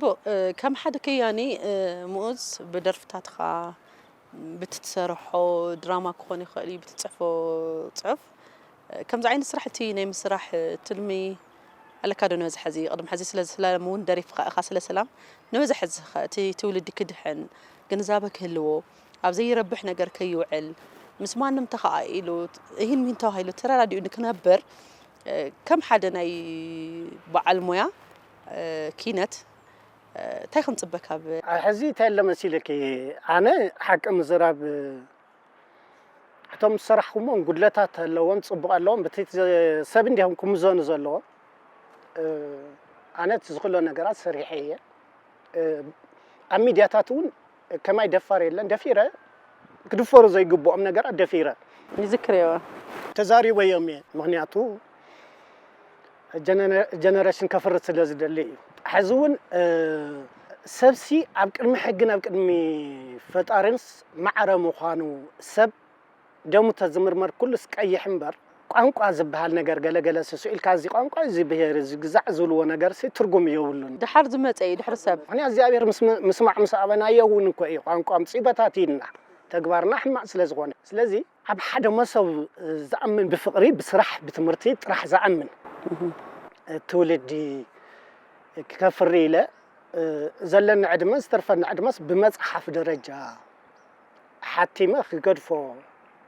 ጽቡቕ፣ እ፣ ከም ሓደ ከያኒ፣ እ፣ ምኡዝ ብደርፍታትኻ፣ ብትሰርሖ ድራማ ክኾን ይኽእል እዩ፣ ብትጽሕፎ ጽሑፍ፣ እ፣ ከምዚ ዓይነት ስራሕ እቲ ናይ ምስራሕ፣ እ፣ ትልሚ ኣለካ ዶ ንበዝሐ እዚ? ቅድሚ ሕዚ ስለ ሰላም እውን ደሪፍካ ኢኻ፣ ስለ ሰላም ንበዝሐ እዚ ኸ እቲ ትውልዲ ክድሕን፣ ግንዛበ ክህልዎ፣ ኣብ ዘይረብሕ ነገር ከይውዕል፣ ምስ ማንም ተኸኣኢሉ፣ እሂን ሚሂን ተባሂሉ ተረዳዲኡ ንክነብር፣ እ፣ ከም ሓደ ናይ በዓል ሞያ፣ እ፣ ኪነት፣ እ፣ እንታይ ክንጽበ ካብ? ሕዚ እንታይ ኣሎ መሲልኪ? ኣነ ሓቂ ምዝራብ፣ እቶም ዝሰራሕኩሞም ጉድለታት ኣለዎም፣ ጽቡቕ ኣለዎም፣ በቲ ሰብ እንዲኹም ክምዘኑ ዘለዎም። እ፣ ኣነ እቲ ዝኽእሎ ነገራት ሰሪሐ እየ። እ፣ ኣብ ሚድያታት እውን ከማይ ደፋር የለን፣ ደፊረ ክድፈሩ ዘይግብኦም ነገራት ደፊረ ይዝክር እየ። ተዛሪበዮም እየ። ምኽንያቱ ጀነረ-፣ ጀነሬሽን ከፍርስ ስለ ዝደሊ እዩ። ሕዚ እውን፣ እ፣ ሰብሲ ኣብ ቅድሚ ሕግን ኣብ ቅድሚ ፈጣሪንስ ማዕረ ምዃኑ፣ ሰብ ደሙ ተዝምርመር ኩሉስ ቀይሕ እምበር፣ ቋንቋ ዝበሃል ነገር ገለገለ ስስኡ ኢልካ፣ እዚ ቋንቋ፣ እዚ ብሄር፣ እዚ ግዛዕ ዝብልዎ ነገርሲ ትርጉም የብሉን። ድሓር ዝመጸ እዩ፣ ድሕሪ ሰብ። ምኽንያት እግዚኣብሔር ምስ-፣ ምስማዕ ምስ ኣበናዮ እውን እኮ እዩ ቋንቋ ኣምጺኡ በታቲንና። ተግባርና ሕማቕ ስለ ዝኾነ። ስለዚ ኣብ ሓደ መሶብ ዝኣምን፣ ብፍቕሪ፣ ብስራሕ፣ ብትምህርቲ ጥራሕ ዝኣምን ትውልዲ ክከፍሪ ኢለ፣ እ፣ ዘለኒ ዕድመ፣ ዝተርፈኒ ዕድመስ ብመጽሓፍ ደረጃ ሓቲመ ክገድፎ፣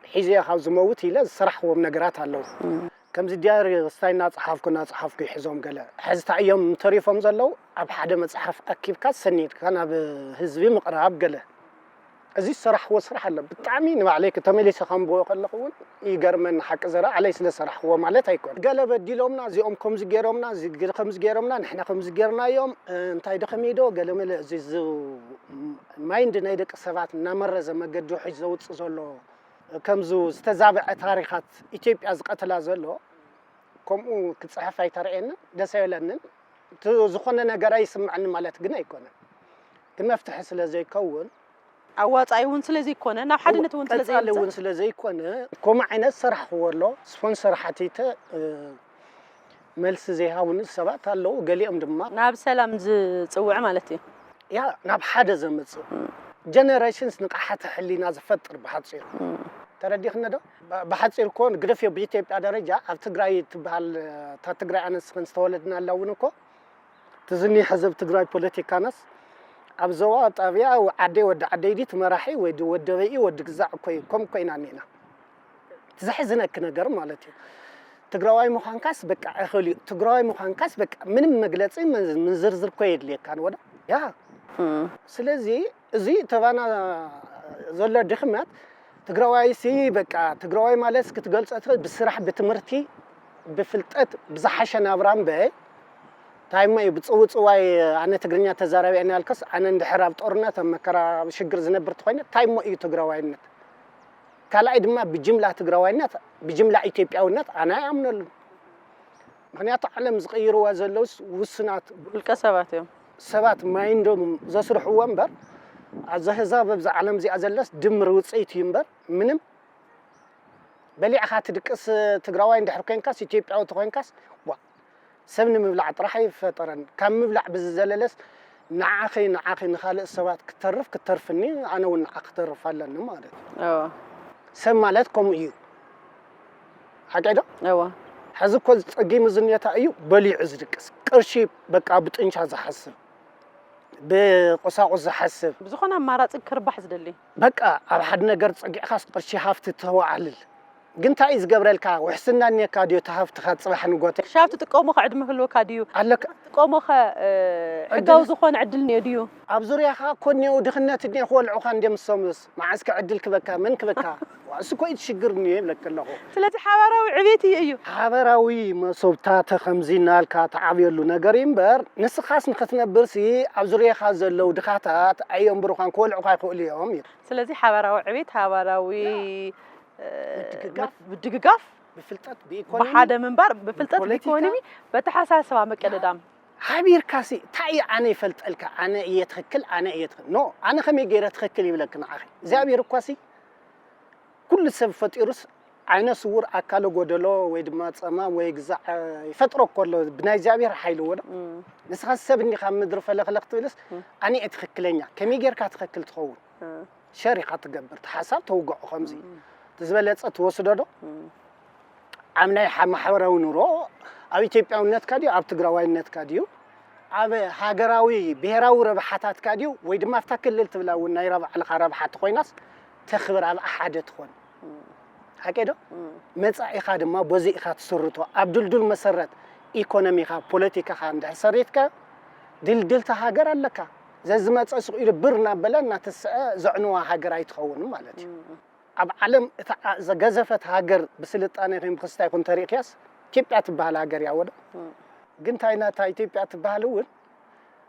ሒዘዮ ካብ ዝመውት ኢለ ዝሰራሕክዎም ነገራት ኣለዉ። ከምዚ ዲያሪ ክስታይ እናጸሓፍኩ፣ እናጸሓፍኩ ይሕዞም ገለ። ሕዚ እንታይ እዮም ተሪፎም ዘለዉ? ኣብ ሓደ መጽሓፍ ኣኪብካ ሰኒድካ ናብ ህዝቢ ምቕራብ ገለ። እዚ ዝሰራሕክዎ ስራሕ ኣሎ። ብጣዕሚ ንባዕለይ ተመሊሰ ከንብቦ ከለኹ እውን ይገርመኒ። ሓቂ ዘረባ፣ ባዕለይ ስለ ዝሰራሕክዎ ማለት ኣይኮነን። ገለ በዲሎምና፣ እዚኦም ከምዚ ገይሮምና፣ እዚ ገ-፣ ከምዚ ገይሮምና፣ ንሕና ከምዚ ገይርናዮም፣ እ፣ እንታይ ዶ ከመይ ዶ፣ ገለ መለ፣ እዚ ዝ-፣ ማይንድ ናይ ደቂ ሰባት እናመረዘ መገዲ ውሕጅ ዘውጽእ ዘሎ፣ ከምዚ ዝተዛብዐ ታሪኻት ኢትዮጵያ ዝቐትላ ዘሎ፣ ከምኡ ክጽሕፍ ኣይተርእየንን፣ ደስ ኣይበለንን። እቲ ዝኾነ ነገር ኣይስምዐኒ ማለት ግን ኣይኮነን። ግን መፍትሒ ስለ ዘይከውን፣ ኣዋጻኢ እውን ስለ ዘይኮነ፣ ናብ ሓድነት እውን ስለ ቀጻሊ ዘየምጽእ እውን ስለ ዘይኮነ፣ ከምኡ ዓይነት ሰራሕክዎ ኣሎ። ስፖንሰር ሓቲተ፣ እ፣ መልሲ ዘይሃቡኒ ሰባት ኣለዉ። ገሊኦም ድማ ናብ ሰላም ዝጽውዕ ማለት እዩ። ያ፣ ናብ ሓደ ዘምጽእ፣ ጀነሬሽንስ ንቕሓተ ሕሊና ዝፈጥር ብሓጺሩ። ተረዲኽኒ ዶ? ብ-፣ ብሓጺሩ እኮ ግደፍዮ፣ ብኢትዮጵያ ደረጃ ኣብ ትግራይ ትበሃል፣ እታ ትግራይ ኣነ ንስኽን ዝተወለድናላ እውን እኮ፣ እቲ ዝኒሀ ህዝብ ትግራይ ፖለቲካናስ ኣብ ዞባ፣ ኣብ ጣብያ፣ ዓደይ ወዲ ዓደይ ድዩ እቲ መራሒ ወይ ድ-፣ ወዲ ኣበይ እዩ፣ ወዲ ግዛዕ እኮ እዩ፣ ከምኡ እኮ ኢና እኒና። እቲ ዘሕዝነኪ ነገር ማለት እዩ። ትግራዋይ ምዃንካስ በቃ እኽል እዩ። ትግራዋይ ምዃንካስ በቃ ምንም መግለጺ ምን-፣ ምንዝርዝር እኮ የድልየካን ወደ ያ። እም። ስለዚ እዚ ተባና ዘሎ ድኽመት ትግራዋይሲ በቃ ትግራዋይ ማለት ክትገልጾ ትኽእል ብስራሕ፣ ብትምህርቲ፣ ብፍልጠት፣ ብዝሓሸ ናብራ እምበይ። እንታይ እሞ እዩ ብጽውጽዋይ ኣነ ትግርኛ ተዛራቢ እየ እናልከስ ኣነ እንድሕር ኣብ ጦርነት፣ ኣብ መከራ፣ ኣብ ሽግር ዝነብር ተኾይነ እንታይ እሞ እዩ ትግራዋይነት? ካልኣይ ድማ ብጅምላ ትግራዋይነት፣ ብጅምላ ኢትዮጵያውነት ኣነ ኣይኣምነሉን። ምኽንያቱ ዓለም ዝቕይርዋ ዘለውስ ውሱናት ውልቀ ሰባት እዮም። ሰባት ማይንዶም ዘስርሕዎ እምበር፣ ኣብዛ ህዛብ ኣብዛ ዓለም እዚኣ ዘለስ ድምር ውፅኢት እዩ እምበር፣ ምንም በሊዕኻ ትድቅስ ትግራዋይ እንድሕር ኮንካስ፣ ኢትዮጵያዊ ተኾንካስ፣ ዋ፣ ሰብ ንምብላዕ ጥራሕ ኣይፈጠረን። ካብ ምብላዕ ብዝዘለለስ ንዓኺ፣ ንዓኺ ንኻልእ ሰባት ክተርፍ፣ ክተርፍኒ፣ ኣነ እውን ንዓኺ ክተርፍ ኣለኒ ማለት እዩ። እወ። ሰብ ማለት ከምኡ እዩ። ሓቀይ ዶ? እወ። ሕዚ እኮ ጸጊሙ ዝኔታ እዩ በሊዑ ዝድቅስ። ቅርሺ በቃ ብጥንሻ ዝሓስብ፣ ብቁሳቁስ ዝሓስብ። ብዝኾነ ኣማራጺ ክርባሕ ዝደሊ። በቃ ኣብ ሓደ ነገር ጸጊዕካስ ቅርሺ ሃፍቲ ተወዓልል። ግን እንታይ እዩ ዝገብረልካ? ውሕስና እኔካ ድዩ? እቲ ሃፍትኻ ጽባሕ ንጎተ ሻብ ትጥቀሞ ከ ዕድመ ክህልወካ ድዩ? ኣለካ። ትጥቀሞ ከ፣ እ፣ ዕድል ሕጋዊ ዝኾነ ዕድል እኒኦ ድዩ? ኣብ ዙርያኻ እኮ እኒኦ፣ ድኽነት እኒኦ፣ ክበልዑኻ እንድዮም እሶምስ። መዓስከ ዕድል ክበካ? መን ክበካ? ዋ፣ እሱ እኮ እዩ እቲ ሽግር እኒኦ ይብለካ ኣለኹ። ስለዚ ሓባራዊ ዕቤት እዩ እዩ። ሓባራዊ መሶብ ታተ ከምዚ እናልካ ትዓብየሉ ነገር እዩ እምበር፣ ንስኻስ ንኽትነብርሲ ኣብ ዙርያኻ ዘለዉ ድኻታት ኣየንብሩኻን፣ ክበልዑኻ ይኽእሉ እዮም እዩ። ስለዚ ሓባራዊ ዕቤት፣ ሓባራዊ፣ እ፣ ምትግጋፍ፣ ምት-፣ ምድግጋፍ፣ ብፍልጠት፣ ብኢኮኖሚ፣ ብሓደ ምንባር፣ ብፍልጠት፣ ብፖለቲካ፣ ብኢኮኖሚ፣ በተሓሳስባ መቀደዳም። ሓቢርካሲ፣ እንታይ እዩ ኣነ ይፈልጠልካ፣ ኣነ እየ ትኽክል፣ ኣነ እየ ትኽክል። ኖ፣ ኣነ ከመይ ገይረ ትኽክል ይብለኪ ንዓኺ? እግዚኣብሔር እኳሲ ኩሉ ሰብ ፈጢሩስ ዓይነ ስውር ኣካለ ጎደሎ ወይ ድማ ጸማም ወይ ግዛዕ ይፈጥሮ እኮ ኣሎ ብናይ እግዚኣብሔር ሓይሊ ወዶ። ንስኻ ሰብ እንዲኻ ኣብ ምድሪ ፈለኽለኽ ትብልስ ኣነ እየ ትኽክለኛ፣ ከመይ ጌርካ ትኽክል ትኸውን? ሸር ኢኻ ትገብር፣ እቲ ሓሳብ ተውግዖ ከምዚ። እቲ ዝበለጸ ትወስዶ ዶ? ኣብ ናይ ሓ-፣ ማሕበራዊ ኑሮ ኣብ ኢትዮጵያውነትካ ድዩ ኣብ ትግራዋይነትካ ድዩ ኣብ ሃገራዊ ብሄራዊ ረብሓታትካ ድዩ ወይ ድማ ኣብታ ክልል ትብላ እውን ናይ ባዕልኻ ረብሓ ተኾይናስ ተኽብር ኣብ ሓደ ትኾን። ሓቂ ዶ? መጻኢኻ ድማ በዚ ኢኻ ትስርቶ። ኣብ ድልዱል መሰረት ኢኮኖሚኻ ፖለቲካኻ እንድሕር ሰሪትካ ድልድልቲ ሃገር ኣለካ። ዘዝመጸ ስቕ ኢሉ ብር እናበለ እናተስዐ ዘዕንዋ ሃገር ኣይትኸውን ማለት እዩ። ኣብ ዓለም እታ ዓ-፣ ዘገዘፈት ሃገር ብስልጣነ ይኹን ብክስታ ይኹን ተሪእክያስ ኢትዮጵያ ትበሃል ሃገር እያ ወደ። ግን እንታይ ናታ ኢትዮጵያ ትበሃል እውን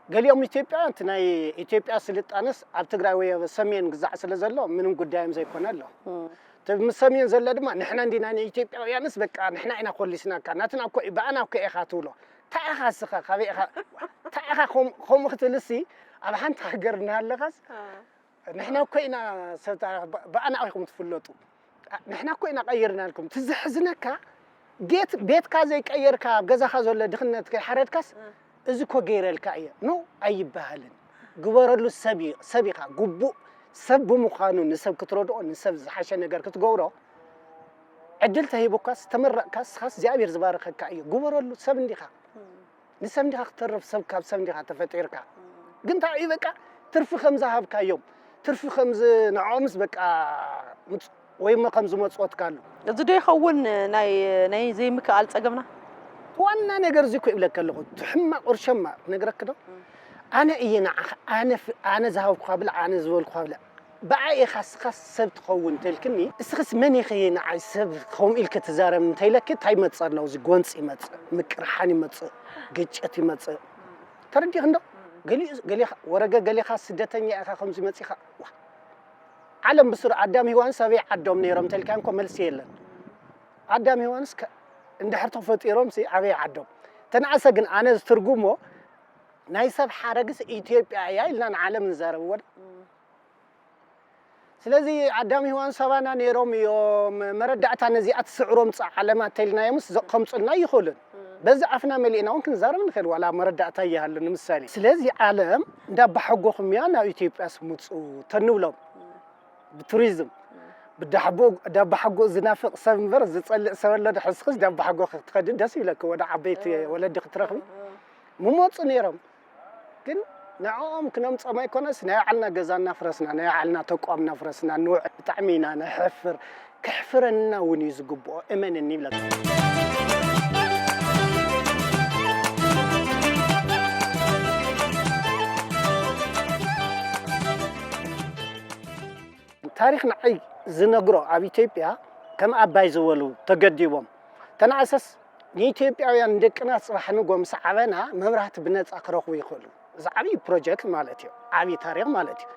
ገሊኦም ኢትዮጵያውያን እቲ ናይ ኢትዮጵያ ስልጣነስ ኣብ ትግራይ ወይ ኣብ ሰሜን ግዛዕ ስለ ዘሎ ምንም ጉዳዮም ዘይኮነ ኣሎ። እቲ ምስ ሰሜን ዘሎ ድማ ንሕና እንዲና ንኢትዮጵያውያንስ በቃ ንሕና ኢና ኮሊስናካ ናትና እኮ እዩ ብኣና እኮ ኢኻ ትብሎ። እንታይ ኢኻ እስኻ ካበይ ኢኻ እንታይ ኢኻ ከም-፣ ከምኡ ክትብልሲ ኣብ ሓንቲ ሃገር እናሃለኻስ ንሕና እኮ ኢና ሰብ ታሪኽ ብ-፣ ብኣና ኢኹም ትፍለጡ። ንሕና እኮ ኢና ቀይርናልኩም። እቲ ዘሕዝነካ ቤት-፣ ቤትካ ዘይቀየርካ ኣብ ገዛኻ ዘሎ ድኽነት ከይሓረድካስ እዚ እኮ ገይረልካ እየ ኖ ኣይበሃልን። ግበረሉ ሰብ እዩ፣ ሰብ ኢኻ። ግቡእ ሰብ ብምዃኑ ንሰብ ክትረድኦ፣ ንሰብ ዝሓሸ ነገር ክትገብሮ ዕድል ተሂቡካስ ተመረቕካስ ንስኻስ እግዚኣብሔር ዝባረኸካ እዩ። ግበረሉ ሰብ እንዲኻ። ንሰብ እንዲኻ ክትተርፍ ሰብ ካብ ሰብ እንዲኻ ተፈጢርካ። ግን እንታይ እዩ በቃ ትርፊ ከም ዝሃብካዮም ትርፊ ከም ዝ-፣ ንዕኦምስ በቃ ምጽ-፣ ወይ እሞ ከም ዝመጽወትካ ኣሎ። እዚ ዶ ይኸውን ናይ ናይ ዘይምክኣል ጸገምና? ዋና ነገር እዚ እኮ ይብለካ ኣለኹ። እቲ ሕማቕ ቁርሸማ ክነግረኪ ዶ? ኣነ እየ ንዓኻ፣ ኣነ ፍ-፣ ኣነ ዝሃብኩኻ ብላዕ፣ ኣነ ዝበልኩኻ ብላዕ። ብኣይ ኢኻ እስኻ ሰብ ትኸውን ተልክኒ፣ እስኽስ መን ኢኺ ንዓይ ሰብ ከምኡ ኢልኪ ትዛረብ እንተኢለኪ፣ እንታይ ይመጽእ ኣሎ? እዚ ጎንጺ ይመጽእ፣ ምቅርሓን ይመጽእ፣ ግጭት ይመጽእ። ተረዲእኺ እንዶ? ገሊኡ፣ ገሊኻ፣ ወረገ ገሊኻ ስደተኛ ኢኻ ከምዚ መጺኻ። ዋ። ዓለም ብስሩ ኣዳም ሄዋንስ ኣበይ ዓዶም ነይሮም ተልካን እኮ መልሲ የለን። ኣዳም ሄዋንስ ከ-፣ እንድሕር ተፈጢሮም ሲ ኣበይ ዓዶም? ተነኣሰ ግን ኣነ ዝትርጉሞ ናይ ሰብ ሓረግስ ኢትዮጵያ እያ ኢልና ንዓለም ንዛረብ ወደ። ስለዚ ኣዳም ሄዋን ሰባና ነይሮም እዮም፣ መረዳእታ ነዚኣ ትስዕሮም ጻ ዓለማት ተልናዮምስ ዘ-፣ ከምጹልና ይኽእሉን። በዚ ኣፍና መሊእና እውን ክንዛረብ ንኽእል፣ ዋላ መረዳእታ ይሃሉ ንምሳሌ። ስለዚ ዓለም እንዳባሐጎኹም እያ ናብ ኢትዮጵያ ስምጹ ተንብሎም። ብቱሪዝም። ብዳሕቦ-፣ ዳባሐጎ ዝናፍቕ ሰብ እምበር ዝጸልእ ሰብ ኣሎ ዶ? ሕስኽስ ዳባሐጎ ክትኸዲ ደስ ይብለኪ፣ ወደ ዓበይቲ ወለዲ ክትረኽቢ። ምመጹ ነይሮም። ግን ንዕኦም ክነምጾም ኣይኮነስ፣ ናይ ባዕልና ገዛ እናፍረስና፣ ናይ ባዕልና ተቋም እናፍረስና፣ ንውዕ-፣ ብጣዕሚ ኢና ነሕፍር። ከሕፍረና እውን እዩ ዝግብኦ፣ እመንኒ ይብለካ። ታሪኽ ንዓይ ዝነግሮ ኣብ ኢትዮጵያ ከም ኣባይ ዝበሉ ተገዲቦም። ተነኣሰስ ንኢትዮጵያውያን ንደቅና ጽባሕ ንጎ ምስ ዓበና መብራህቲ ብነጻ ክረኽቡ ይኽእሉ። እዚ ዓብዪ ፕሮጀክት ማለት እዩ። ዓብዪ ታሪኽ ማለት እዩ።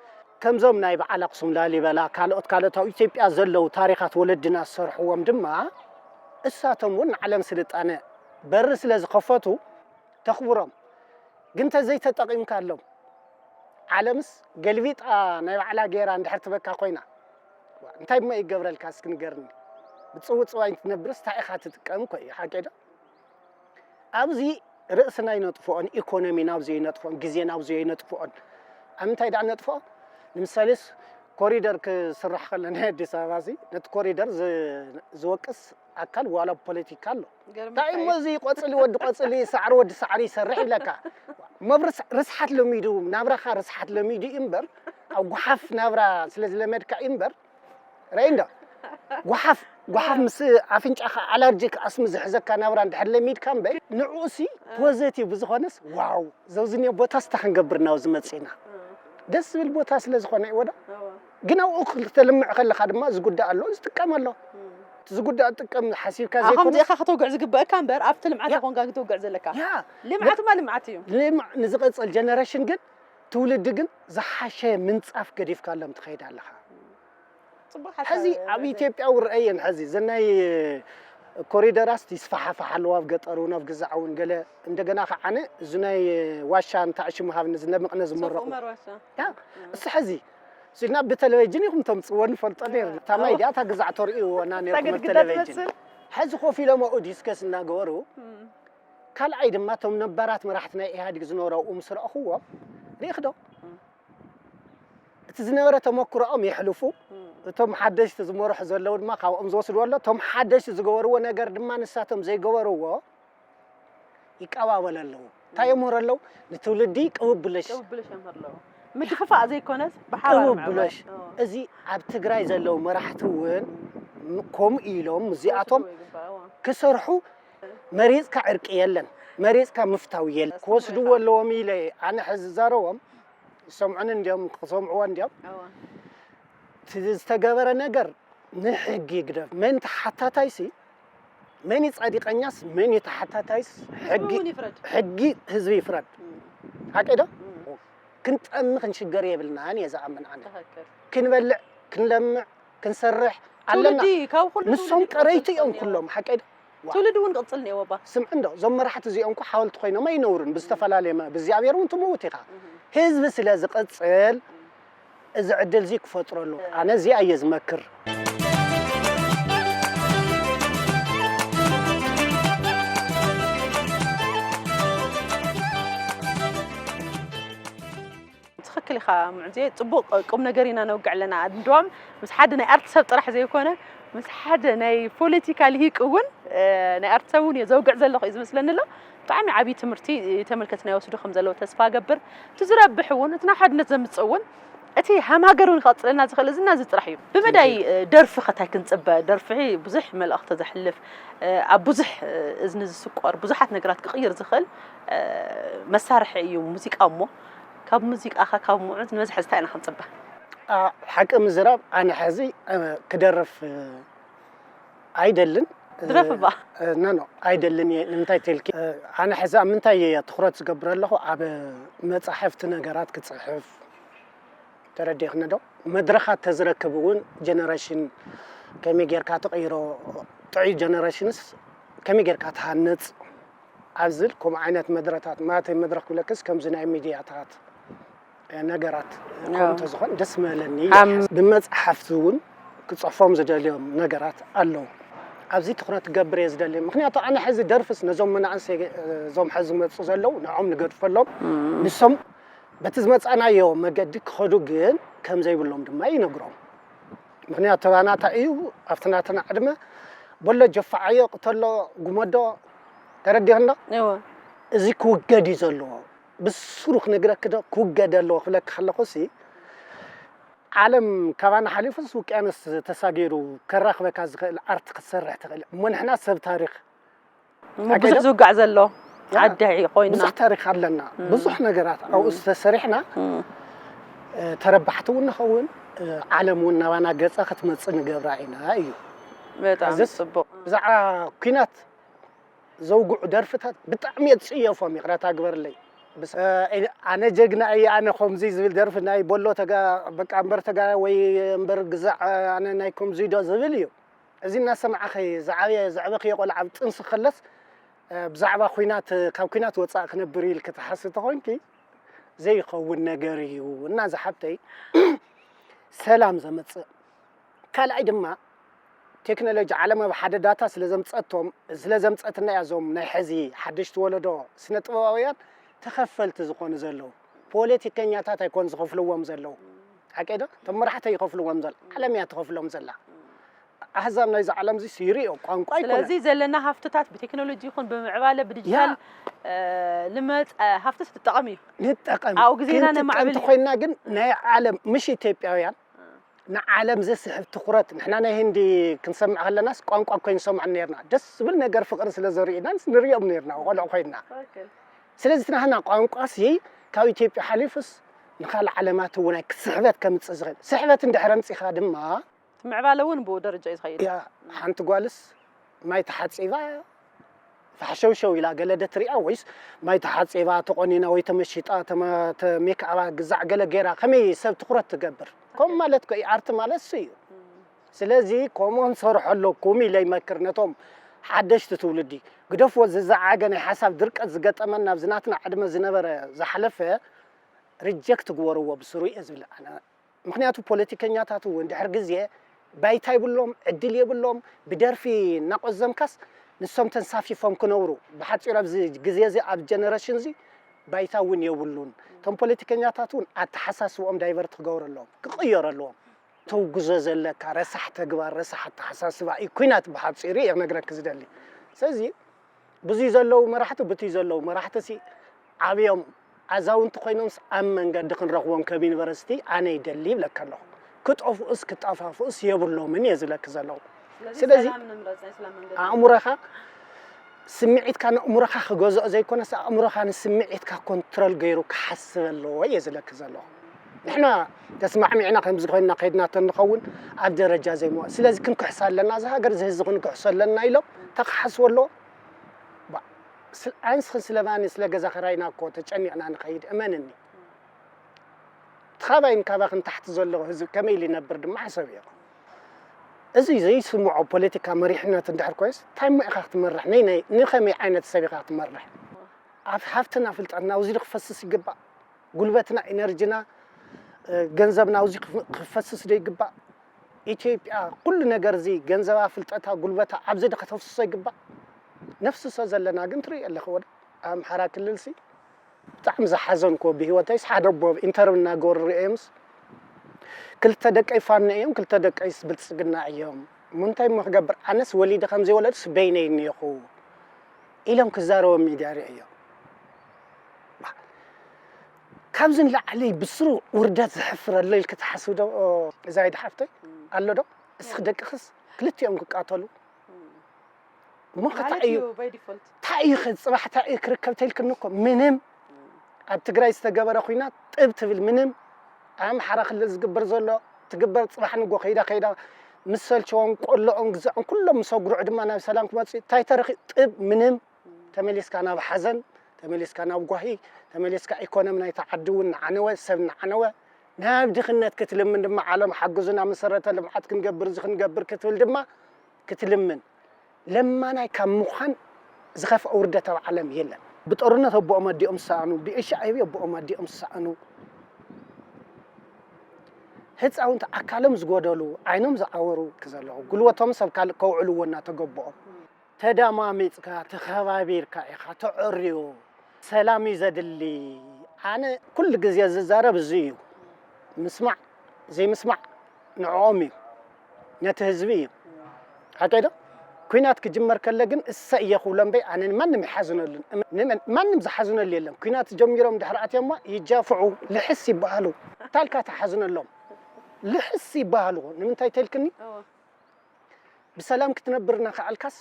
ከምዞም ናይ በዓል ኣኽሱም፣ ላሊበላ፣ ካልኦት ካልኦት ኣብ ኢትዮጵያ ዘለዉ ታሪኻት ወለድና ዝሰርሕዎም ድማ እሳቶም እውን ንዓለም ስልጣነ በሪ ስለ ዝኸፈቱ ተኽብሮም። ግን ተዘይተጠቒምካሎም ዓለምስ ገልቢጣ ናይ ባዕላ ገይራ እንድሕር ትበካ ኮይና እንታይ እሞ ይገብረልካ እስኪ ንገርኒ? ብጽውጽዋይ እንትትነብርስ እንታይ ኢኻ ትጥቀም እኮ እዩ ሓቂ ዶ? ኣብዚ ርእስና ይነጥፍኦን ኢኮኖሚና ኣብዚ ይነጥፍኦን ግዜና ኣብዚ ይነጥፍኦን። ኣብ ምንታይ ደኣ ነጥፍኦ? ንምሳሌስ ኮሪደር ክስራሕ ከሎ ናይ ኣዲስ ኣበባ እዚ ነቲ ኮሪደር ዝ-፣ ዝወቅስ ኣካል ዋላ ፖለቲካ ኣሎ። እንታይ እሞ እዚ ቆጽሊ ወዲ ቆጽሊ ሳዕሪ ወዲ ሳዕሪ ይሰርሕ ይብለካ። መብርስ-፣ ርስሓት ለሚዱ ናብራኻ ርስሓት ለሚዱ እዩ እምበር ኣብ ጓሓፍ ናብራ ስለ ዝለመድካ እዩ እምበር ረይ እንዶ ጓሓፍ ጓሓፍ ምስ ኣፍንጫኻ ኣላርጂክ ኣስሚ ዝሕዘካ ናብራ እንድሕር ለሚድካ እምበር ንዕኡሲ ፖዘቲቭ ብዝኾነስ ዋው ዘውዝንዮ ቦታ ስታ ክንገብር ናብዚ መጺና ደስ ዝብል ቦታ ስለ ዝኾነ እዩ ወዳ ግን ኣብኡ ክተልምዕ ከለኻ ድማ ዝጉዳእ ኣሎ ዝጥቀም ኣሎ እቲ ዝጉዳእ ጥቀም ሓሲብካ ኣኸም ዘይኮነ ዚኻ ከተውግዕ ዝግበእካ እምበር ኣብቲ ልምዓት ያ። ኣይኮንካ ክትውግዕ ዘለካ ያ። ልምዓትማ ልምዓት እዩ ልምዕ ንዝቐፀል ጀነሬሽን ግን ትውልዲ ግን ዝሓሸ ምንፃፍ ገዲፍካሎም ትኸይድ ኣለኻ ጽቡቅ ሓሳብ ሕዚ ኣብ ኢትዮጵያ እውን ረአየን ሕዚ ዘናይ ኮሪደራስ ይስፋሓፋሕ ኣለዋ ኣብ ገጠር እውን ኣብ ግዛዕ እውን ገለ እንደገና ከዓነ እዚ ናይ ዋሻ እንታዕሽሙ ሃብኒ ዝነምቕነ ዝመረቑ ሶፍ ዑመር ዋሻ ያ እሱ ሕዚ ስልና ብቴሌቪዥን ኢኹም ተምፅዎ ንፈልጦ ነርና። እታ ማይ ድኣ እታ ግዛዕ ተርእይዎና ነርኩም ተግድግዳ ብቴሌቪዥን። ትመስል። ሕዚ ኮፍ ኢሎም ኣብኡ ዲስከስ እናገበሩ ካልኣይ ድማ እቶም ነባራት መራሕቲ ናይ ኢህኣዴግ ዝነበሩ ኣብኡ ምስ ረእኽዎም ርኢኽ ዶ? እቲ ዝነበረ ተመክሮኦም የሕልፉ። እቶም ሓደሽቲ ዝመርሑ ዘለዉ ድማ ካብኦም ዝወስድዎ ኣሎ። እቶም ሓደሽቲ ዝገበርዎ ነገር ድማ ንሳቶም ዘይገበርዎ ይቀባበሉ ኣለዉ። እንታይ የምህሩ ኣለዉ? ንትውልዲ ቅብብሎሽ ቅብብሎሽ የምህር ኣለዉ። ምድፍፋእ ዘይኮነስ ብሓባር ቅብብሎሽ። ምዕባለ። እዚ ኣብ ትግራይ ዘለዉ መራሕቲ እውን ከምኡ ኢሎም እዚኣቶም ክወስድዎ ይግባእ። ክሰርሑ መሪፅካ ዕርቂ የለን፣ መሪፅካ ምፍታው የለን። ክወስድዎ ኣለዎም ኢለ ኣነ ሕዚ ዝዛረቦም ይሰምዑኒ እንዲዮም፣ ክሰምዕዎ እንዲዮም። እቲ ዝተገበረ ነገር ንሕጊ ግደፍ። መን ተሓታታይሲ መን እዩ ጸዲቐኛስ መን እዩ ተሓታታይስ ሕጊ እውን ይፍረድ። ሕጊ ህዝቢ ይፍረድ። ሓቂ ዶ? ክንጠሚ ክንሽገር የብልናን እየ ዝኣምን ኣነ። ትኽክል። ክንበልዕ ክንለምዕ ክንሰርሕ ኣለና። ትውልዲ ካብ ኩሉ ንሶም ትውልዲ ቀረይቲ ክቕጽል እዮም እኒኦ። ኩሎም ሓቂ ዶ? ትውልዲ እውን ክቕጽል እኒኦዎ ባ። ስምዕ እንዶ እዞም መራሕቲ እዚኦም እኮ ሓወልቲ ኮይኖም ኣይነብሩን ብዝተፈላለየ መ- ብእግዚኣብሔር እውን ትምውት ኢኻ። ህዝቢ ስለ ዝቕጽል እዚ ዕድል እዚ ክፈጥረሉ ኣነ እዚኣ እየ ዝመክር። ትኽክል ኢኻ ሙዕዜ፣ ጽቡቕ ቁም ነገር ኢና ነውግዕ ኣለና። እንድዋም ምስ ሓደ ናይ ኣርት ሰብ ጥራሕ ዘይኮነ ምስ ሓደ ናይ ፖለቲካ ልሂቅ እውን ናይ ኣርት ሰብ እውን እየ ዘውግዕ ዘለኹ እዩ ዝመስለኒ ኣሎ። ብጣዕሚ ዓብዪ ትምህርቲ ተመልከትና ይወስዱ ከም ዘለዉ ተስፋ እገብር። እቲ ዝረብሕ እውን እቲ ናብ ሓድነት ዘምፅእ እውን እቲ ሃም ሃገር እውን ክቐፅለና ዝኽእል እዚ እና እዚ ጥራሕ እዩ። ብመዳይ ደርፊ ከታይ ክንፅበ ደርፊ ብዙሕ መልእኽቲ ዘሕልፍ ኣብ ብዙሕ እዝኒ ዝስቆር ብዙሓት ነገራት ክቕይር ዝኽእል መሳርሒ እዩ ሙዚቃ እሞ ካብ ሙዚቃኻ ካብ ምዑዝ ንበዝሒ ዝታይ ኢና ክንፅበ? ሓቂ ምዝራብ ኣነ ሕዚ ክደርፍ ኣይደልን። ድረፍ እባ። ኖ ኖ ኣይደልን እየ። ንምንታይ ተልኪ ኣነ ሕዚ ኣብ ምንታይ እየ ትኹረት ዝገብር ኣለኹ? ኣብ መፃሕፍቲ ነገራት ክፅሕፍ ተረዲእኽኒ ዶ? መድረኻት ተዝረክብ እውን ጀነሬሽን ከመይ ጌርካ ትቕይሮ፣ ጥዑይ ጀነሬሽንስ ከመይ ጌርካ ትሃንፅ ኣብ ዝብል ከምኡ ዓይነት መድረታት ማለተይ መድረኽ ክብለክስ ከምዚ ናይ ሚድያታት ነገራት ከምኡ ተዝኾን ደስ ምበለኒ። ብመፅሓፍቲ እውን ክፅሕፎም ዝደልዮም ነገራት ኣለዉ። ኣብዚ ትኹረት ክገብር እየ ዝደሊ። ምክንያቱ ኣነ ሕዚ ደርፍስ ነዞም መናእሰይ እዞም ሕዚ ዝመፁ ዘለዉ ንዖም ንገድፈሎም። ንሶም በቲ ዝመፃናዮ መገዲ ክኸዱ ግን ከም ዘይብሎም ድማ ይነግሮም። ምክንያቱ ተባና እንታይ እዩ ኣብቲ ናትና ዕድመ በሎ ጀፋዓዮ ቅተሎ ጉመዶ ተረዲኽና እዚ ክውገድ እዩ ዘለዎ። ብስሩ ክነግረክ ዶ ክውገድ ኣለዎ ክብለክ ከለኹ ሲ ዓለም ካባና ሓሊፉስ ውቅያኖስ ተሳጊሩ ከራኽበካ ዝኽእል ኣርት ክትሰርሕ ትኽእል እሞ ንሕና ሰብ ታሪኽ ብዙሕ ዝውጋዕ ዘሎ ዓዲ ኮይና ብዙሕ ታሪኽ ኣለና። ብዙሕ ነገራት ኣብኡ ዝተሰሪሕና ተረባሕቲ እውን ንኸውን ዓለም እውን ናባና ገፃ ክትመፅእ ንገብራ ኢና እዩ። በጣም ፅቡቅ። ብዛዕባ ኩናት ዘውግዑ ደርፍታት ብጣዕሚ እየ ዝፅየፎም፣ ይቕረታ ግበርለይ። ኣነ ጀግና እየ ኣነ ከምዚ ዝብል ደርፊ ናይ ቦሎ ተጋ በቃ እምበር ተጋ ወይ እምበር ግዛዕ ኣነ ናይ ከምዚ ዶ ዝብል እዩ። እዚ እናሰማዕኸ ዝዓበየ ዘዕበኽዮ ቆልዓ ኣብ ጥንሲ ከለስ ብዛዕባ ኩናት ካብ ኩናት ወፃእ ክነብር ኢልክ ትሓስብ ተኾንኪ ዘይኸውን ነገር እዩ። እና ዝሓብተይ ሰላም ዘመፅእ ካልኣይ ድማ ቴክኖሎጂ ዓለም ኣብ ሓደ ዳታ ስለ ዘምፀቶም ስለ ዘምፀትና እያ እዞም ናይ ሕዚ ሓደሽቲ ወለዶ ስነ ጥበባውያን ተኸፈልቲ ዝኾኑ ዘለዉ። ፖለቲከኛታት ኣይኮን ዝኸፍልዎም ዘለዉ። ሓቂ ዶ? እቶም መራሕቲ ይኸፍልዎም ዘለ ዓለም እያ ትኸፍሎም ዘላ። ኣህዛብ ናይዚ ዓለም እዚ ይሪኦ ቋንቋ ኣይኮነ። ስለዚ ዘለና ሃፍትታት ብቴክኖሎጂ ይኹን ብምዕባለ ብዲጂታል ልመፀ ሃፍትስ ትጠቐም እዩ። ንጠቐም ኣብኡ ግዜና ነማዕብል እዩ። ኮይና ግን ናይ ዓለም ምሽ ኢትዮጵያውያን ንዓለም ዘስሕብ ትኹረት ንሕና ናይ ህንዲ ክንሰምዕ ከለናስ ቋንቋ እኮ ንሰምዖም ነርና። ደስ ዝብል ነገር ፍቕሪ ስለ ዘርእዩናንስ ንሪኦም ነርና ቆልዑ ኮይንና። ስለዚ እቲ ናህና ቋንቋሲ ካብ ኢትዮጵያ ሓሊፉስ ንካልእ ዓለማት እውን ኣይ ክስሕበት ከምፅእ ዝኽእል ስሕበት እንድሕር ኣምፂኻ ድማ ምዕባለ እውን ብኡ ደረጃ እዩ ዝኸይድ። ያ ሓንቲ ጓልስ ማይ ተሓፂባ ፋሕሸውሸው ኢላ ገለ ዶ ትሪኣ ወይስ ማይ ተሓፂባ ተቖኒና ወይ ተመሺጣ ሜክኣባ ግዛዕ ገለ ገይራ ከመይ ሰብ ትኹረት ትገብር? ከምኡ ማለት እኮ እዩ ኣርቲ ማለት እሱ እዩ። ስለዚ ከምኡ ክንሰርሖ ኣለኩም ኢለ ይመክር ነቶም ሓደሽቲ ትውልዲ። ግደፍዎ ዝዘዓገ ናይ ሓሳብ ድርቀት ዝገጠመና ኣብዚ ናትና ዕድመ ዝነበረ ዝሓለፈ ሪጀክት ግበርዎ ብስሩ እየ ዝብል ኣነ። ምኽንያቱ ፖለቲከኛታት እውን ድሕሪ ግዜ ባይታ ይብሎም፣ ዕድል የብሎም። ብደርፊ እናቆዘምካስ ንሶም ተንሳፊፎም ክነብሩ፣ ብሓፂሩ ኣብዚ ግዜ እዚ ኣብ ጀነሬሽን እዚ ባይታ እውን የብሉን። እቶም ፖለቲከኛታት እውን ኣተሓሳስብኦም ዳይቨርት ክገብሩ ኣለዎም፣ ክቕየሩ ኣለዎም። ተውግዞ ዘለካ ረሳሕ ተግባር፣ ረሳሕ ኣተሓሳስባ እዩ ኩናት ብሓፂሩ እየ ክነግረክ ዝደሊ። ስለዚ ብዙይ ዘለዉ መራሕቲ፣ ብትይ ዘለዉ መራሕቲ ሲ ዓብዮም ኣዛውንቲ ኮይኖምስ ኣብ መንገዲ ክንረኽቦም ከም ዩኒቨርሲቲ ኣነ ይደሊ ይብለካ ኣለኹ። ክጠፍኡስ ክጠፋፍኡስ የብሎምን እየ ዝብለክ ዘለኹ። ስለዚ ስለዚ ሰላም ንምረጽ፣ ናይ ሰላም መንገዲ። ኣእምሮኻ ስምዒትካ ንኣእምሮኻ ክገዝኦ ዘይኮነስ ኣእምሮኻ ንስምዒትካ ኮንትሮል ገይሩ ክሓስብ ኣለዎ እየ ዝብለክ ዘለኹ። ንሕና ተስማዕሚዕና ከምዚ ኮይንና ከይድና ተንኸውን ኣብ ደረጃ ዘይምዋ። ስለዚ ክንክሕሳ ኣለና፣ እዚ ሃገር እዚ ህዝቢ ክንክሕሶ ኣለና ኢሎም ተክሓስቦ ኣለዎ። ባ-፣ ስለ-፣ ኣንስኽን ስለ ማኒ ስለ ገዛ ኸራይና እኮ ተጨኒቕና ንኸይድ፣ እመንኒ። እቲ ኻባይን ካባኽን ታሕቲ ዘሎ ህዝቢ ከመይ ኢሉ ይነብር ድማ ሕሰብ ኢኹም። እዚ ዘይስምዖ ፖለቲካ መሪሕነት እንድሕር ኮይንስ፣ እንታይ እሞ ኢኻ ክትመርሕ? ነይ፣ ነይ፣ ንኸመይ ዓይነት ሰብ ኢኻ ክትመርሕ? ኣብ ሃፍትና ፍልጠትና ኣብዚ ዶ ክፈስስ ይግባእ? ጉልበትና፣ ኢነርጂና፣ እ፣ ገንዘብና ኣብዚ ክፍ-፣ ክፈስስ ዶ ይግባእ? ኢትዮጵያ ኩሉ ነገር እዚ ገንዘባ፣ ፍልጠታ፣ ጉልበታ ኣብዚ ዶ ከተፍስሶ ይግባእ? ነፍስሶ ዘለና ግን ትርኢ ኣለኺ ወደ ኣምሓራ ክልል ሲ ብጣዕሚ ዝሓዘንኩዎ ብህይወተይስ ሓደ ኣቦ ኢንተርቪው እናገበሩ ርእዮምስ ክልተ ደቀይ ፋኖ እዮም፣ ክልተ ደቀይስ ብልጽግና እዮም። እሞ እንታይ እሞ ክገብር? ኣነስ ወሊደ ከም ዘይወለድስ በይነይ እኒኤኹ ኢሎም ክዛረቡ ኣብ ሚድያ ርእዮ። ባ-፣ ካብዚ ንላዕሊ ብስሩ ውርደት ዘሕፍር ኣሎ ኢልኪ ትሓስቢ ዶ? ዛይድ ሓፍተይ፣ ኣሎ ዶ? እስኺ ደቅኽስ ክልቲኦም ክቃተሉ? እሞ ማለት ከታይ እዩ? እዩ፣ by default። እንታይ እዩ ኸ ጽባሕ እንታይ እዩ ክርከብ ተልክኒ እኮ ምንም። ኣብ ትግራይ ዝተገበረ ኹናት ጥብ ትብል ምንም። ኣብ ኣምሓራ ክልል ዝግበር ዘሎ ትግበር፣ ጽባሕ ንጎ ከይዳ ከይዳ ምስ ሰልቸዎም ቆሎኦም ግዛዖም ኩሎም ምስ ኣጉርዑ ድማ ናብ ሰላም ክመጽኡ እንታይ ተረኺ ጥብ ምንም። ተመሊስካ ናብ ሓዘን፣ ተመሊስካ ናብ ጓሂ፣ ተመሊስካ ኢኮኖሚ ናይቲ ዓዲ እውን እናዓነወ፣ ሰብ እናዓነወ፣ ናብ ድኽነት ክትልምን ድማ ዓለም ሓግዙና መሰረተ ልምዓት ክንገብር እዚ ክንገብር ክትብል ድማ ክትልምን። ለማናይ ካብ ምዃን ዝኸፍአ ውርደት ኣብ ዓለም የለን። ብጦርነት ኣቦኦም ኣዲኦም ዝሰኣኑ፣ ብኤች ኣይ ቪ ኣቦኦም ኣዲኦም ዝሰኣኑ፣ ህፃውንቲ ኣካሎም ዝጎደሉ፣ ዓይኖም ዝዓወሩ ክዘለዉ፣ ጉልበቶም ሰብ ካልእ ከውዕልዎ እናተገበኦም፣ ተዳማሚፅካ፣ ተኸባቢርካ ኢኻ ተዕርዮ። ሰላም እዩ ዘድሊ። ኣነ ኩሉ ግዜ ዝዛረብ እዚ እዩ። ምስማዕ ዘይምስማዕ ንዕኦም እዩ፣ ነቲ ህዝቢ እዩ። ሓቀይ ዶ? ኲናት ክጅመር ከለ ግን እሰ እየ ክብሎ እምበይ ኣነ ንማንም ይሓዝነሉን። ንመን-፣ ማንም ዝሓዝነሉ የለን። ኲናት ጀሚሮም ድሕሪ ኣትዮሞ ይጃፍዑ፣ ልሕስ ይበሃሉ። ታልካ ትሓዝነሎም። ልሕስ ይበሃሉ። ንምንታይ ተልክኒ? እወ። ብሰላም ክትነብር እናኸኣልካስ፣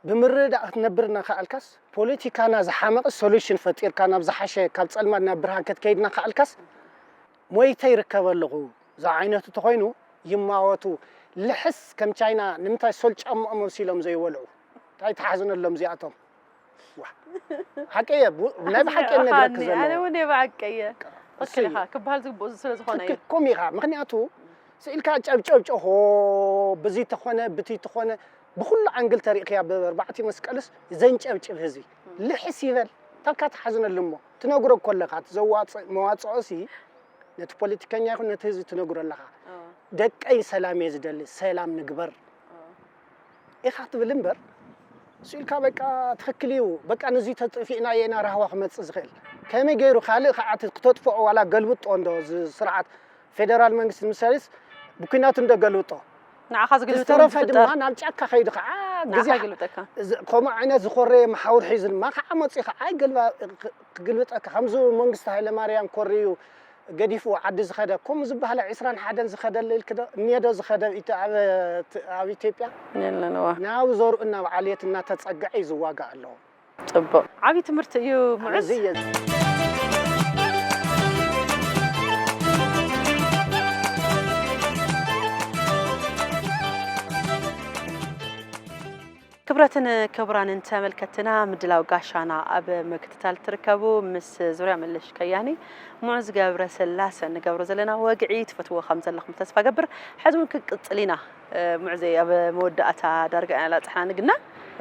ብምርድዳእ ክትነብር እናኸኣልካስ፣ ፖለቲካና ዝሓመቐ ሶሉሽን ፈጢርካ ናብ ዝሓሸ፣ ካብ ጸልማት ናብ ብርሃን ክትከይድ እናኸኣልካስ፣ ሞይተ ይርከብ ኣለኹ ዝዓይነቱ ተኾይኑ ይማወቱ። ልሕስ ከም ቻይና ንምንታይ ሶል ጫምኦም መሲሎም ዘይበልዑ? እንታይ ትሓዝነሎም እዚኣቶም? ዋ። ሓቀየ፣ ቡ-፣ ናይ ብሓቂ እየ ዝነግረኪ ዘለኹ። ኣነ እውን እየ ብሓቀየ። እሱ ትኽክል እዩ። ኢኻ፣ ክበሃል ዝግብኡ ስለ ዝኾነ እዩ። ትክክል፣ ከምኡ ኢኻ። ምኽንያቱ ስኢልካ ጨብጨብ ጨሆ፣ ብዚ ተኾነ፣ ብቲ ተኾነ፣ ብኹሉ ኣንግል ተሪእክያ ብኣርባዕቲ መስቀልስ ዘንጨብጭብ ህዝቢ። እም። ልሕስ ይበል፣ ታልካ ትሓዝነሉ እሞ። ትነግሮ እኮ ኣለኻ፣ እቲ ዘዋጽእ መዋጽኦ ሲ ነቲ ፖለቲከኛ ይኹን ነቲ ህዝቢ ትነግሮ ኣለኻ። ኣዎ። ደቀይ ሰላም እየ ዝደሊ፣ ሰላም ንግበር። ኣዎ። ኢኻ ትብል እምበር፣ ስኢልካ በቃ ትኽክል እዩ፣ በቃ ነዚ ተጥፊእናዮ ኢና ራህዋ ክመጽእ ዝኽእል። ከመይ ገይሩ ካልእ ከዓ እቲ ክተጥፍኦ ዋላ ገልብጦ እንዶ እዚ ስርዓት ፌደራል መንግስቲ ንምሳሌስ ብኲናት እንዶ ገልብጦ። ንዓኻ ዝግልብጥ ዝተረፈ እውን ዝፍጠር። ድማ ናብ ጫካ ከይዱ ከዓ ንዓኻ ግዜ ይግልብጠካ። እዚ ከምኡ ዓይነት ዝኾረየ መሓውር ሒዙ ድማ ከዓ መፂኡ ከዓ ኣይገልባ-፣ ክግልብጠካ። ከምዚ መንግስቲ ሃይለማርያም ኮርዩ ገዲፉ ዓዲ ዝኸደ፣ ከምኡ ዝበሃለ ዒስራን ሓደን ዝኸደለ ኢልክ ዶ? እኒአ ዶ ዝኸደ ኢት-፣ ኣብ፣ ኣብ ኢትዮጵያ? የለን፣ እዋ። ናብ ዘርኡ ናብ ዓሌት እናተጸግዐ እዩ ዝዋጋእ ኣሎ። ጽቡቕ። ዓብዪ ትምህርቲ እዩ፣ ሙዑዝ። እዚ እየ። ክቡራትን ክቡራንን ተመልከትና፣ ምድላው ጋሻና ኣብ ምክትታል ትርከቡ። ምስ ዙርያ መለሽ ከያኒ ሙዑዝ ገብረ ስላሰ ንገብሮ ዘለና ወግዒ ትፈትዎ ከም ዘለኹም ተስፋ ገብር። ሕዚ እውን ክንቅጽል ኢና። እ፣ ሙዑዘይ፣ ኣብ መወዳእታ ዳርጋ ኢና ላጽሕና ንግና።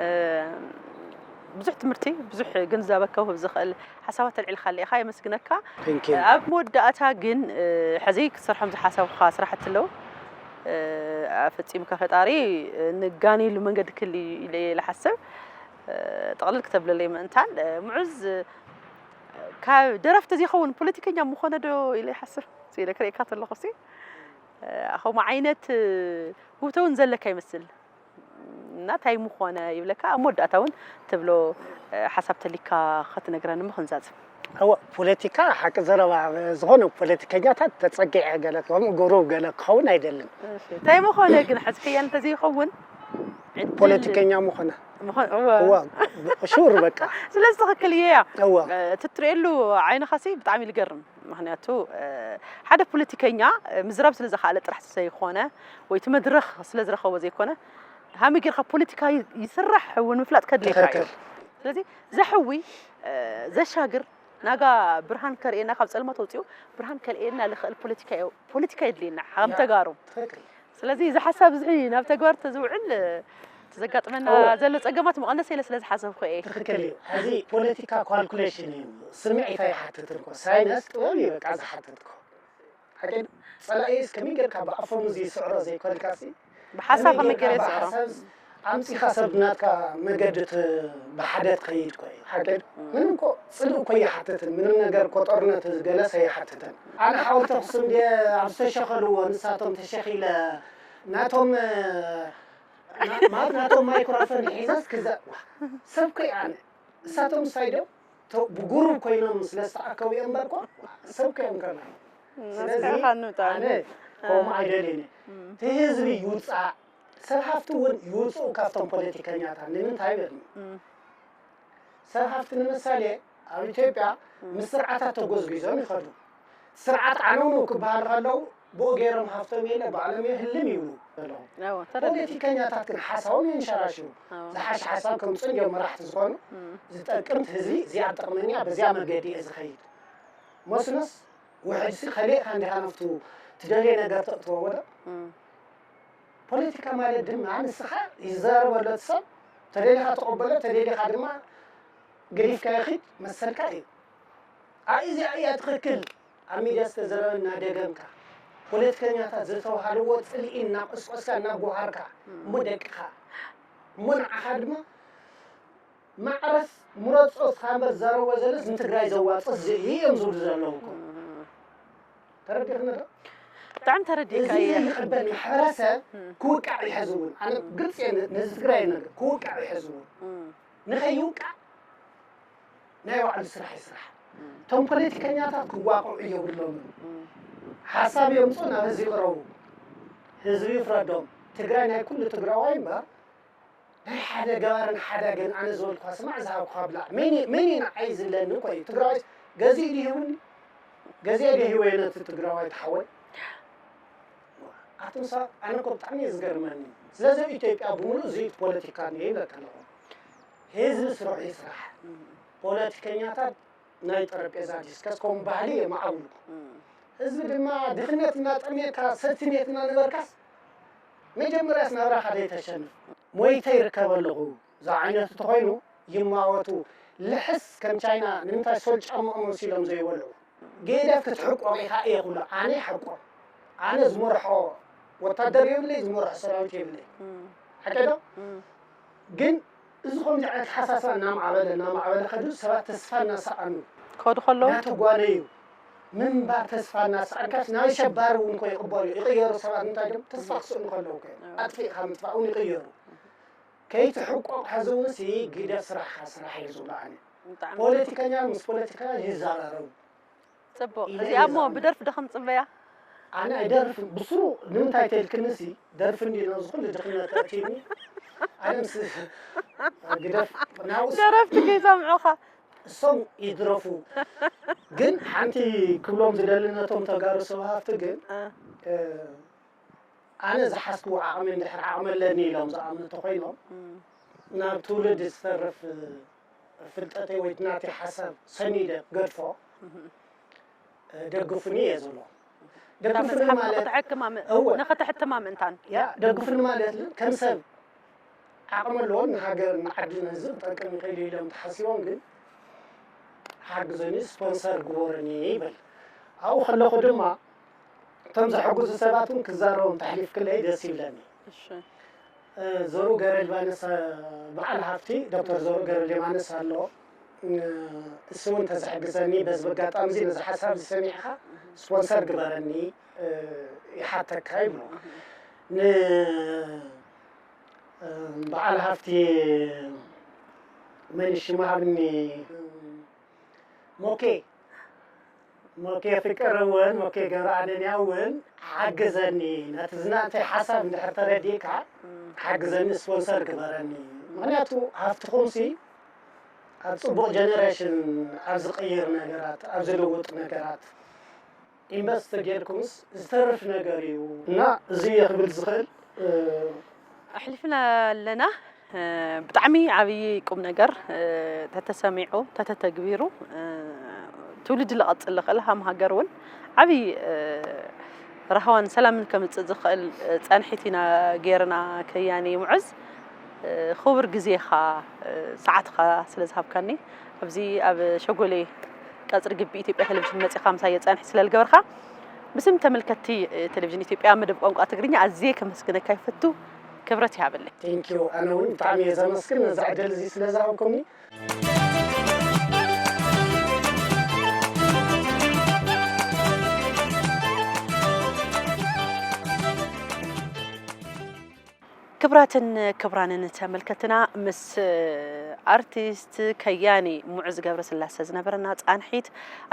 እ፣ ብዙሕ ትምህርቲ፣ ብዙሕ ግንዛበ ከውህብ ዝኽእል ሓሳባት ኣልዒልካለ ኢኻ፣ የመስግነካ። Thank you። ኣብ መወዳእታ ግን፣ እ፣ ሕዚ ክትሰርሖም ዝሓሰብካ ስራሕቲ ኣለዉ? እ፣ ፈጺምካ ፈጣሪ፣ እ፣ ንጋነየሉ መንገዲ ክህሉ ኢለ እየ ዝሓስብ። እ፣ ጥቕልል ክተብለለይ ምእንታን፣ እ፣ ሙዑዝ፣ እ፣ ካብ ደረፍቲ ዘይኸውን ፖለቲከኛ ምኾነ ዶ ኢለ ይሓስብ። ኢለ ክርእየካ ተለኹ ሲ፣ እ፣ ከምኡ ዓይነት፣ እ፣ ውህብቶ እውን ዘለካ ይመስል። እና እንታይ ምኾነ ይብለካ፣ ኣብ መወዳእታ እውን ትብሎ፣ እ፣ ሓሳብ ተሊካ ክትነግረኒ እሞ ክንዛዝም። እወ፣ ፖለቲካ ሓቂ ዘረባ ዝኾነ ፖለቲከኛታት ተጸጊዐ ገለ ከምኡ ግሩብ ገለ ክኸውን ኣይደልን። እሺ፣ እንታይ ምኾነ ግን ሕዚ ከያኒ እንተዘይኸውን ዕድል ፖለቲከኛ ምኾነ ምኾነ፣ እወ። እወ፣ ሹር በቃ ስለዚ ትኽክል እየ እያ። እወ እ፣ እቲ ትርእየሉ ዓይንኻ ሲ ብጣዕሚ ዝገርም። ምኽንያቱ፣ እ፣ ሓደ ፖለቲከኛ፣ እ፣ ምዝራብ ስለ ዝኸኣለ ጥራሕ ዘይኮነ፣ ወይ እቲ መድረኽ ስለ ዝረኸቦ ዘይኮነ፣ ሃመይ ጌርካ ፖለቲካ ይ-፣ ይስራሕ እውን ምፍላጥ ከድልየካ እዩ። ትኽክል። ስለዚ ዘሕዊ፣ እ፣ ዘሻግር፣ ናጋ ብርሃን ከርእየና፣ ካብ ጸልማት ኣውጺኡ ብርሃን ከርእየና ዝኽእል ፖለቲካ እዩ። ፖለቲካ የድልየና ከም ተጋሩ። ትኽክል። ስለዚ እዚ ሓሳብ እዚ ናብ ተግባር ተዝውዕል፣ እ፣ እቲ ዘጋጥመና እወ። ዘሎ ጸገማት ምቐነሰ ኢለ ስለ ዝሓሰብኩ እየ። ትኽክል እዩ። ሕዚ ፖለቲካ ካልኩሌሽን እዩ፣ ስምዒት ኣይሓትትን እኮ። ሳይንስ ጥበብ እዩ በቃ ዝሓትት እኮ። ሓቂ ጸላኢ ከመይ ጌርካ ብኣፈሙዝ ይስዕሮ ዘይኮንካ ሲ፣ ብሓሳብ ከመይ ገይረ ጌርካ ይስዕሮ? ብሓሳብ ኣምጺኻ ሰብ ናትካ መገዲ ት-፣ ብሓደ ትኸይድ እኮ እዩ። ሓቂ ምንም እኮ ጽልኢ እኮ ኣይሓትትን፣ ምንም ነገር እኮ ጦርነት ገለስ ኣይሓትትን። ኣነ ሓወልቲ ኣኽሱም ድየ ኣብ ዝተሸኸልዎ ንሳቶም ተሸኺለ ናቶም፣ እ፣ ና-፣ ማለት ናቶም ማይክሮፎን ሒዘስ ክዘ-፣ ዋ፣ ሰብ እኮ እየ ኣነ። እሳቶም ሳይ ዶ ተ-፣ ብጉሩብ ኮይኖም ስለ ዝተኣከቡ እዮም እምበር እኮ ሰብ እኮ እዮም ከማይ። ስለዚ ኣስሓኻኒ ብጣዕሚ። ኣነ ከምኡ ኣይደልየን እየ። እቲ ህዝቢ ይውፃእ፣ ሰብ ሃፍቲ እውን ይውፅኡ ካብቶም ፖለቲከኛታት። ንምንታይ በልኒ? ሰብ ሃፍቲ ንምሳሌ ኣብ ኢትዮጵያ ምስ ስርዓታት ተጎዝጒዞም ይኸዱ። ስርዓት ዓነውነው ክበሃል ከለዉ ብኡ ገይሮም ሃፍቶም የለ ባዕሎም እየ ህልም ይብሉ ዘለዉ። እወ፣ ተረዲእ። ፖለቲከኛታት ግን ሓሳቦም የንሸራሽሩ። እወ። ዝሓሽ ሓሳብ ከምፅኡ እንዲዮም መራሕቲ ዝኾኑ። ዝጠቅምት ህዝቢ እዚኣ ትጠቕመኒ እያ፣ በዚያ መገዲ እየ ዝኸይድ። መስኖስ ውሕድሲ ከሊእካ እንዲኻ ናብቱ ትደልዮ ነገር ተእትዎ ወደ ፖለቲካ ማለት ድማ ንስኻ ይዛረበሎ እቲ ሰብ ተደሊኻ ተቐበሎ፣ ተደሊኻ ድማ ገዲፍካ ይኺድ መሰልካ እዩ። ኣይ እዚኣ እያ ትኽክል። ኣብ ሚድያ ዝተዘረበ እናደገምካ፣ ፖለቲከኛታት ዝተባሃልዎ ጽልኢ እናቆስቆስካ እናጓሃርካ እሞ ደቅኻ እሞ ንዓኻ ድማ ማዕረስ ምረጾ እስኻ እምበር ዝዛረብዎ ዘለስ ንትግራይ ዘዋጽእ ዝርኢ እዮም ዝብሉ ዘለዉ እኮ። ተረዲእኽኒ ዶ? ብጣዕሚ ተረዲእካ እዚ እየ። ዘይቕበል ማሕበረሰብ ክውቃዕ ይሕዝውን። ኣነ ግልፂ እየ ነዚ ትግራይ ነገር ክውቃዕ ይሕዝውን። ንኸይውቃዕ ናይ ባዕሉ ስራሕ ይስራሕ። እቶም ፖለቲከኛታት ክዋቕዑ የብሎምን። ሓሳብ የምፁ ናብ ህዝቢ ይቕረቡ። ህዝቢ ይፍረዶም። ትግራይ ናይ ኩሉ ትግራዋይ እምበር ናይ ሓደ ገባርን ሓዳግን ኣነ ዝበልኳ ስማዕ ዝሃብኳ ብላዕ። መን እዩ፣ መን እዩ ንዓይ ዝብለኒ እኮ እዩ። ትግራዋይ ገዚኡ ድዩ ሂቡኒ? ገዚኡ ድዩ ሂበዮ ነቲ ትግራዋይ ተሓወይ? ኣቱም ሰባት ኣነ እኮ ብጣዕሚ እዩ ዝገርመኒ። ስለዚ ኣብ ኢትዮጵያ ብምሉእ ዝዩት ፖለቲካ እኒኦ ይብለካ ኣለኹ። ህዝቢ ስርሑ ይስራሕ። ፖለቲከኛታት ናይ ጠረጴዛ ዲስከስ ከም ባህሊ የማዕብሉ። ህዝቢ ድማ ድኽነት እናጠምየካ ሰትሜት እናነበርካስ መጀመርያስ ናብራኻ ዘይተሸንፍ። ሞይተ ይርከብ ኣለኹ ዝዓይነቱ ተኾይኑ ይማወቱ። ልሕስ ከም ቻይና ንምንታይ ሶል ጫማኦም መሲሎም ዘይበልዑ? ገይዳ ክትሕቆቕ ኢኻ እየ ክብሎ ኣነ ይሕቆቕ። ኣነ ዝመርሖ ወታደር የብለይ፣ ዝመርሖ ሰራዊት የብለይ። ሓቂ ዶ? ግን እዚ ከምዚ ዓይነት ሓሳስባ እናማዕበለ እናማዕበለ ከዱ ሰባት ተስፋ እናሰኣኑ ከዱ ከለዉ እናተጓነዩ ምንባር ተስፋ እናሰኣንካስ ናይ ሸባሪ እውን እኮ ይቕበሉ ይቕየሩ ሰባት እንታይ ዶም ተስፋ ክስእኑ ከለዉ እኮ እዮም። ኣጥፊእካ ምጥፋእ እውን ይቕየሩ። ከይትሕቆቕ ሕዚ እውን ሲ ግደ ስራሕካ ስራሕ እዩ ዝብሎ ኣነ። ብጣዕሚ ፖለቲከኛ ምስ ፖለቲከኛ ይዘራረቡ። ጽቡቕ። ኢለ እዚ እየ እሞ ዝኣምን። ብደርፊ ዶ ከምጽበያ? ኣነ ኣይደርፍን ብስሩ ንምንታይ ተልክንሲ ደርፊ እንዲ ነዚ ኩሉ ድኽነት ተእትዩኒ ኣነ ምስ ግደፍ ናብስ ደረፍቲ ከይሰምዑኻ። እሶም ይድረፉ ግን ሓንቲ ክብሎም ዝደሊ ነቶም ተጋሩ ሰብ ሃፍቲ ግን እ። እ፣ ኣነ ዝሓዝክዎ ዓቕሚ እንድሕር ዓቕሚ ኣለኒ ኢሎም ዝኣምኑ እንተኮይኖም ናብ ትውልዲ ዝተርፍ ፍልጠተይ ወይ ናተይ ሓሳብ ሰኒደ ገድፎ እ፣ ደግፉኒ እየ ዝብሎ። እታ ደግፉኒ መጽሓፍ ማለት ንኽትሕክማ ም- እወ። ንኽትሕትማ ምእንታን ያ ደግፉኒ ማለት ግን ከም ሰብ ዓቕሚ ኣለዎን ንሃገር ንዓዲ ንህዝቢ ክጠቅም ይኽእል እዩ ኢሎም ተሓሲቦም ግን ሓግዙኒ፣ ስፖንሰር ግበሩኒ ይብል። ኣብኡ ከለኹ ድማ እቶም ዘሕግዙ ሰባት እውን ክዛረቦም ተሕሊፍክለይ ደስ ይብለኒ። እሺ እ፣ ዘሩ ገረልባነስ በዓል ሃፍቲ ዶክተር ዘሩ ገረልባነስ ኣሎ። እ፣ እሱ እውን ተዝሕግዘኒ በዚ ኣጋጣሚ እዚ ነዚ ሓሳብ ዝሰሚዕካ ስፖንሰር ግበረኒ እ፣ ይሓተካ ይብሉ። ን እ፣ በዓል ሃፍቲ መን ሽሙ ሃብኒ ሞኬ ሞኬ ፍቅር እውን ሞኬ ገብረ ኣደንያ እውን ሓግዘኒ ነቲ ዝናእተይ ሓሳብ እንድሕር ተረዲእካ ሓግዘኒ ስፖንሰር ግበረኒ። ምክንያቱ ሃፍትኹምሲ ኣብ ፅቡቕ ጀነሬሽን ኣብ ዝቕይር ነገራት ኣብ ዝልውጥ ነገራት ኢንቨስት ጌርኩምስ ዝተርፍ ነገር እዩ እና እዚ እየ ክብል ዝኽእል። ኣሕሊፍና ኣለና። ብጣዕሚ ዓብዪ ቁም ነገር ተተሰሚዑ ተተተግቢሩ ትውልዲ ልቐፅል ልኽእል ሃም ሃገር እውን ዓብዪ ራህዋን ሰላምን ከምፅእ ዝኽእል ፃንሒት ኢና ጌርና። ከያኒ ሙዕዝ ክቡር ግዜኻ ሰዓትኻ ስለ ዝሃብካኒ ኣብዚ ኣብ ሸጎሌ ቀፅሪ ግቢ ኢትዮጵያ ቴሌቪዥን መፂኻ ምሳየ ፃንሒት ስለ ዝገበርካ ብስም ተመልከትቲ ቴሌቪዥን ኢትዮጵያ መደብ ቋንቋ ትግርኛ ኣዝየ ከመስግነካ ይፈቱ። ክብረት ይሃበለይ። ቴንኪዩ ኣነ እውን ብጣዕሚ እየ ዘመስግን ነዚ ዕድል እዚ ስለ ዝሃብኩምኒ። ክብራትን ክብራንን ተመልከትና ምስ ኣርቲስት ከያኒ ሙዑዝ ገብረስላሰ ዝነበረና ፃንሒት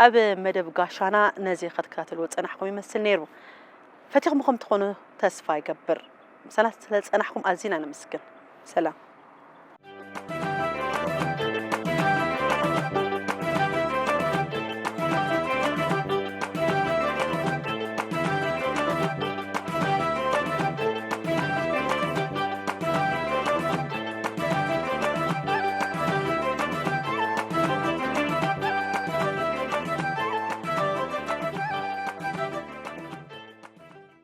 ኣብ መደብ ጋሻና ነዚ ክትከታተልዎ ዝፀናሕኩም ይመስል ነይሩ። ፈቲኹም ከም ትኾኑ ተስፋ ይገብር። ምሳና ስለዝፀናሕኩም ኣዚና ነመስግን። ሰላም።